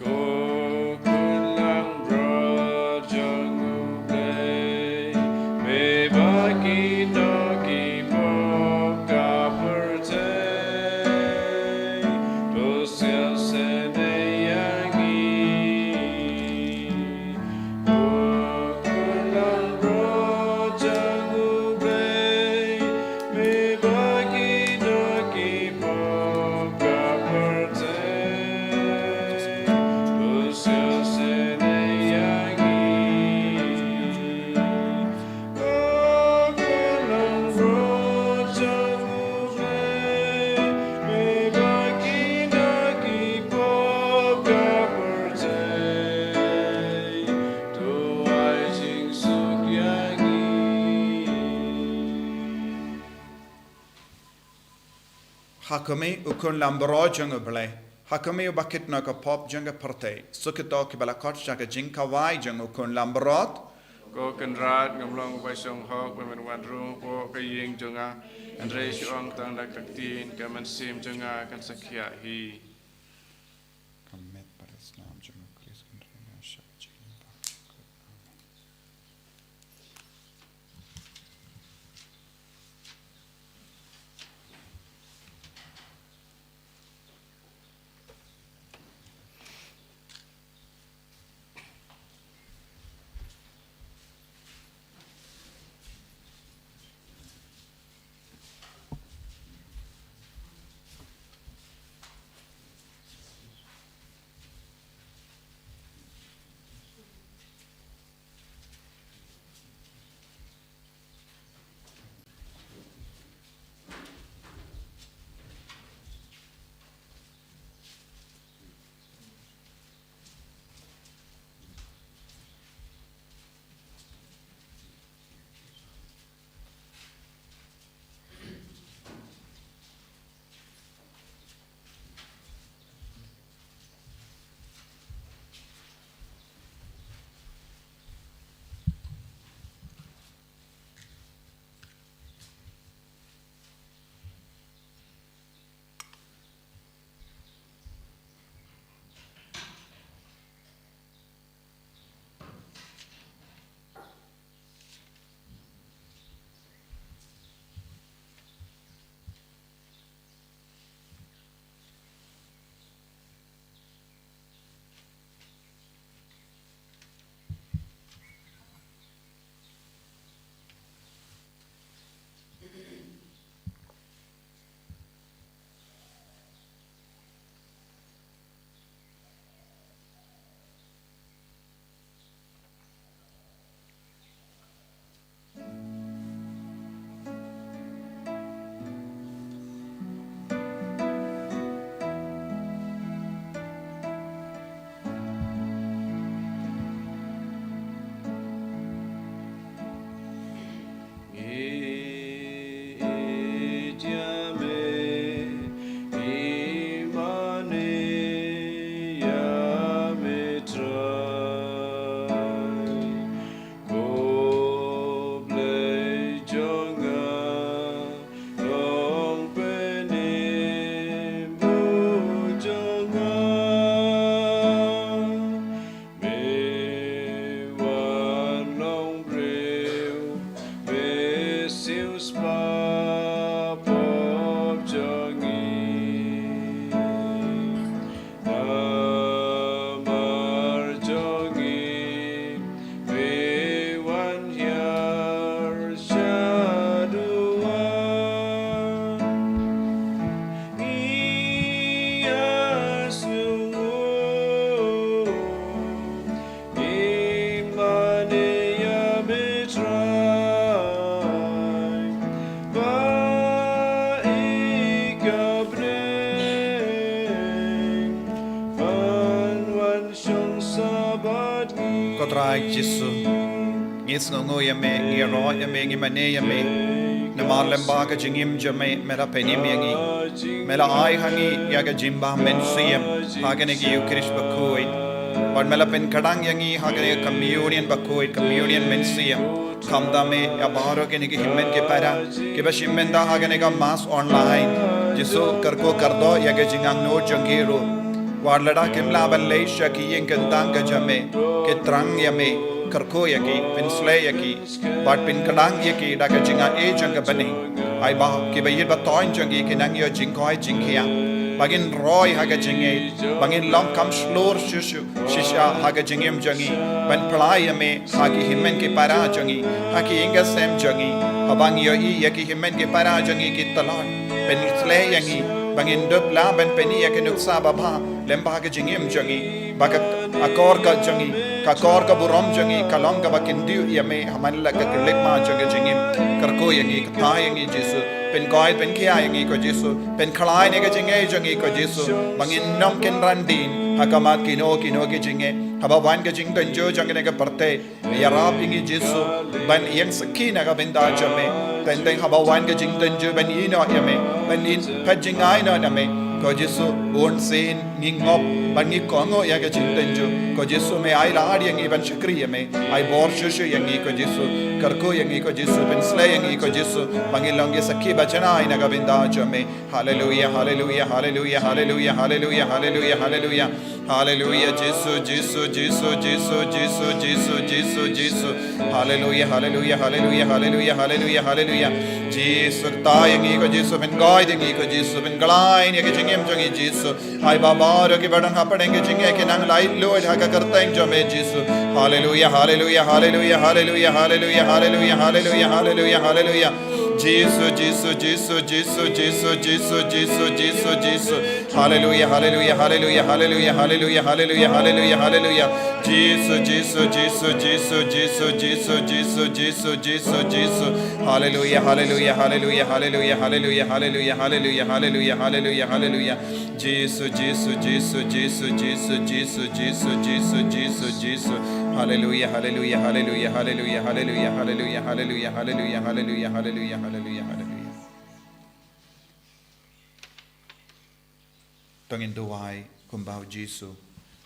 Ko khun langbrot jong U Blei, me ba ki nongkynmaw ka pyrthei, to sngewsynei ïa ngi. Ko khun langbrot Ha khmih, u Khun Langbrot jong U Blei. Ha khmih, uba kit noh ka pop jong ka pyrthei. Suk ïa kito kiba la khot sha ka jingkhawai jong u Khun Langbrot. Ko Kynrad, ngam long uba shong hok ba men wan rung hapoh ka ïing jong nga. Hynrei shu ong tang da ka ktien, ka mynsiem jong nga kan sa khiah hi. Ka met bad ka snam jong U Khrist kan ring ïa nga sha ka jingim ba. Amen. Me wan long briew, me siew spah pop jong ngi. Namar jong ngi, me wan hiar shaduh. Ko Trai Jisu, ngi sngewnguh ïa me, ngi ïaroh ïa me, ngi mane ïa me. Namar lyngba ka jingim jong me, me la pynim ïa ngi. Me la ai ha ngi ïa ka jingbam mynsiem ha kane ka Ïukharist bakhuid. Bad me la pynkhlaiñ ïa ngi ha kane ka communion bakhuid, communion mynsiem. Khamtam me ïa baroh kine ki hynmen ki para kiba shim bynta ha kane ka mass online. Jisu, kyrkhu kyrdoh ïa ka jingangnud jong ki ruh. Wat lada kim lah ban leit sha ki ïing kyntang ka jong me, ki thrang ïa me, kyrkhu ïa ki, pynsleh ïa ki. Bad pynkhlaiñ ïa ki da ka jingai jong ka bneng. Ai ba kiba ïeit ba thoiñ jong ki kin nang ïoh jingkoit jingkhiah. Ba ngin roi ha ka jingngeit, ba ngin long kham shlur shuh shuh shisha ha ka jingim jong ngi. Ban pynlait ïa me ha ki hynmen ki para jong ngi, ha ki ïing ki sem jong ngi. Haba ngi ïohi ïa ki hynmen ki para jong ngi ki tlot, pynsleh ïa ngi ba ngin dup lah ban pyni ïa ki nuksa babha lyngba ka jingim jong ngi. Ba ka akor ka jong ngi, ka akor ka burom jong ngi ka long kaba kyndiah ïa me ha man la ka khyllipmat jong ka jingim. Kyrkhu ïa ngi, kata ïa ngi Jisu. Pynkoit pynkhiah ïa ngi ko Jisu. Pynkhlaiñ ïa ka jingngeit jong ngi ko Jisu. Ba ngin ym kynran dien ha khmat kino kino ki jingngeit. Haba wan ka jingtynjuh jong kane ka pyrthei, ïarap ïa ngi Jisu ban ïeng sakhi na ka bynta jong me. Teng teng haba wan ka jingtynjuh ban ïehnoh ïa me, ban ïehnoh, phet jngai noh na me. Ko Jisu, bun sien ngi ngop bad ngi kohnguh ïa ka jingtynjuh. Ko Jisu, me ai lad ïa ngi ban shakri ïa me. Ai bor shuh shuh ïa ngi ko Jisu. Kyrkhu ïa ngi ko Jisu, pynsleh ïa ngi ko Jisu, ba ngin long ki sakhi ba janai na ka bynta jong me. Haleluia, haleluia, haleluia, haleluia, haleluia, haleluia, haleluia. Haleluia, Jisu, Jisu, Jisu, Jisu, Jisu, Jisu, Jisu, Jisu. Haleluia, haleluia, haleluia, haleluia, haleluia, haleluia. Jisu, kta ïa ngi ko Jisu, pynkoit ïa ngi ko Jisu, pynkylla ïa ka jingim jong ngi Jisu. Ai ba baroh kiba don hapdeng ka jingeh kin nang laitluid ha ka kyrteng jong me Jisu. Haleluia, haleluia, haleluia, haleluia, haleluia, haleluia, haleluia, haleluia, haleluia. Jisu, Jisu, Jisu, Jisu, Jisu, Jisu, Jisu, Jisu. Haleluia, haleluia, haleluia, haleluia, haleluia, haleluia, haleluia, haleluia. Jisu, Jisu, Jisu, Jisu, Jisu, Jisu, Jisu, Jisu, Jisu, Jisu. Haleluia, haleluia, haleluia, haleluia, haleluia, haleluia, haleluia, haleluia, haleluia, haleluia. Jisu, Jisu, Jisu, Jisu, Jisu, Jisu, Jisu, Jisu, Jisu. Haleluia, haleluia, haleluia, haleluia, haleluia, haleluia, haleluia, haleluia, haleluia, haleluia, haleluia, haleluia. To ngin duwai kumba u Jisu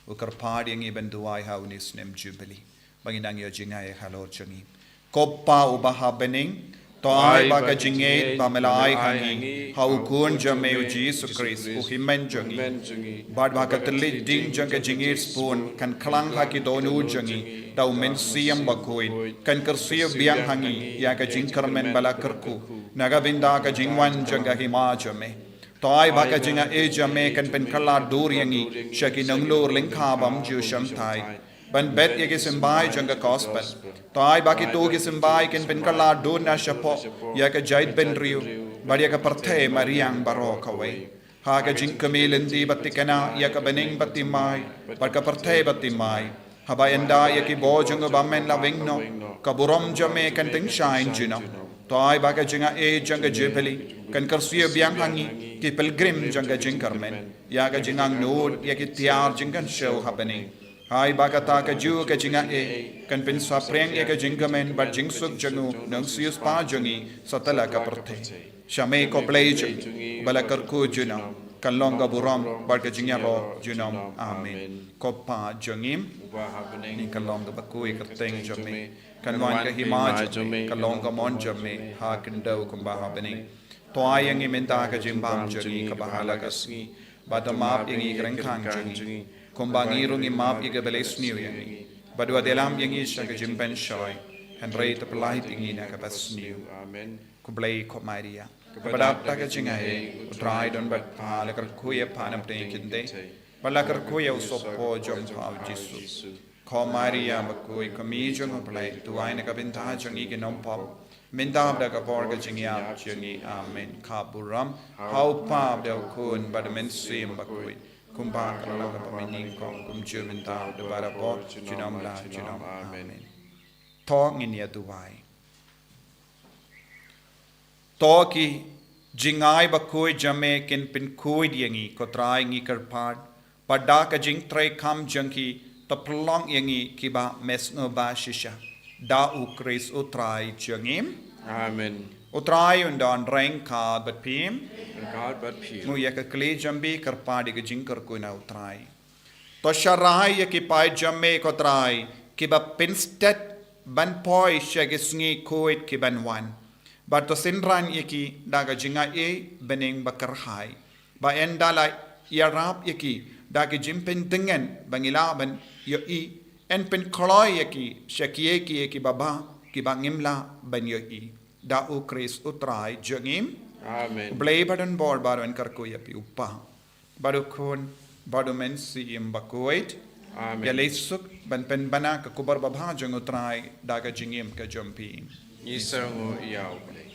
u kyrpad ïa ngi ban duwai ha une u snem Jubili. Ba ngin nang ïoh jngai halor jong ngi. Ko Pa uba ha bneng, to ai ba ka jingngeit ba me la ai ha ngi ha u Khun jong me u Jisu Khrist, u Hynmen jong ngi, bad ba ka thylliej ding jong ka jingngeit sbun kan khlang ha ki dohnud jong ngi da u Mynsiem Bakhuid, kan kyrsiew biang ha ngi ïa ka jingkyrmen ba la kyrkhu na ka bynta ka jingwan jong ka hima jong me. To ai ba ka jingaiei jong me kan pynkylla dur ïa ngi sha ki nonglor lyngkha bymjukshang thait ban bet ïa ki symbai jong ka gospel. To ai ba kito ki symbai kin pynkylla dur na shapoh ïa ka jaitbynriew bad ïa ka pyrthei mariang baroh kawei. Ha ka jingkmie lynti bad thikna ïa ka bneng bad thymmai bad ka pyrthei bad thymmai. Haba ynda ïa ki bor jong u bymman la weng noh, ka burom jong me kan tyngshaiñ junom. To ai ba ka jingaiei jong ka Jubili kan kyrsiew biang ha ngi ki pilgrim jong ka jingkyrmen ïa ka jingangnud ïa ki tiar jingkynshew ha bneng. Ai ba kata kajuh ka jingaiei kan pynsaphriang ïa ka jingkmen bad jingsuk jong u Nongsiewspah jong ngi satlak ka pyrthei. Sha me ko Blei jong ngi ba la kyrkhu junom, kan long ka burom bad ka jingïaroh junom. Amen. Ko Pa jong ngi, kan long kaba khuid ka kyrteng jong me, kan wan ka hima jong me, kan long ka mon jong me ha khyndew kumba ha bneng. To ai ïa ngi mynta ka jingbam jong ngi kaba ha la ka sngi, bad to map ïa ngi ki ryngkang jong ngi, kumba ngi ruh ngi map ïa kiba leh sniew ïa ngi. Bad wat ïalam ïa ngi sha ka jingpynshoi, hynrei to pyllait ïa ngi na kaba sniew. Amen. Ko Blei, ko Maria, kaba dap da ka jingaiei, u Trai don bad pha. La kyrkhu ïa pha na pdeng ki kynthei bad la kyrkhu ïa u sohpor jong pha u Jisu. Ko Maria bakhuid, ko kmie jong u Blei, duwai na ka bynta jong ngi ki nongpop, mynta bad ha ka por ka jingïap jong ngi. Amen. Ka burom ha u Pa bad ha u Khun bad ha u Mynsiem Bakhuid, kumba ka la long ha kaba nyngkong, kumjuh mynta bad barabor, junom la junom. Amen. To ngin ïa duwai. To ki jingai bakhuid jong me kin pynkhuid ïa ngi, ko Trai, ngi kyrpad, bad da ka jingtrei kam jong ki to pynlong ïa ngi kiba me sngewbha shisha. Da u Khrist u Trai jong ngi. Amen. U Trai un don ryngkat bad phi. Ryngkat bad phi. Nguh ïa ka khlieh jong phi, kyrpad ïa ka jingkyrkhu na u Trai. To sharai ïa ki paid jong me, ko Trai, kiba pynstet ban poi sha ki sngi khuid ki ban wan. Bad to synran ïa ki da ka jingaiei bneng ba kyrhai. Ba ynda la ïarap ïa ki da ka jingpyndyngen ba ngi lah ban ïohi, yn pynkloi ïa ki sha kiei kiei kiba bha kiba ngim lah ban ïohi. Da u Khrist u Trai jong ngi. Amen. U Blei ba don bor baroh un kyrkhu ïa phi, u Pa bad u Khun bad u Mynsiem Bakhuid. Amen. Ïaleh suk ban pynbna ka khubor babha jong u Trai da ka jingim ka jong phi. Ngi sngewnguh ïa u Blei.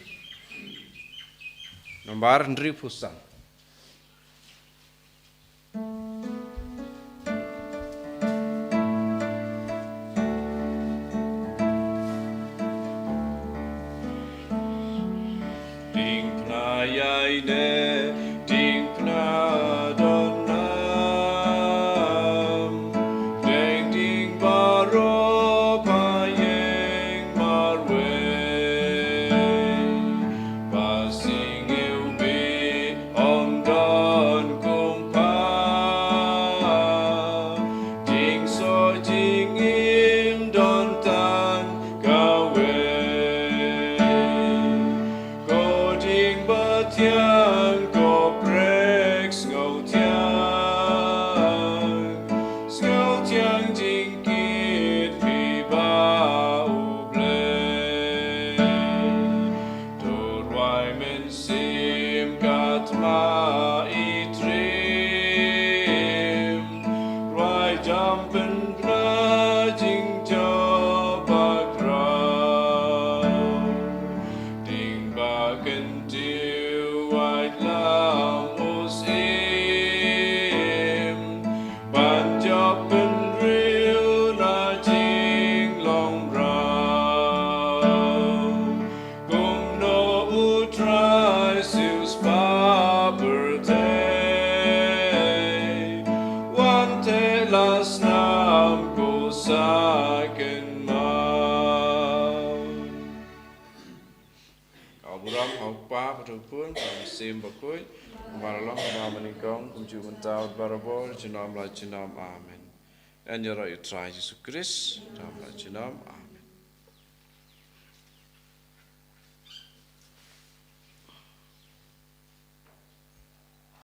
Nombar hynriewphew san. Ding pynïaid ne, ding pynïadon nam, deng ding baroh pyrshang marwei. Pynriu na jinglong raw, kumno u Trai siewspah pyrthei, wan te la snam ko sa kynmaw. Ka burom ha u Kpa, bad ha u Khun, bad ha u Mynsiem Bakhuid, kumba la long ha kaba nyngkong, kumjuh mynta, barabor, junom la junom. Amen. Yn ïaroh ïa u Trai Jisu Khrist, junom la junom. Amen.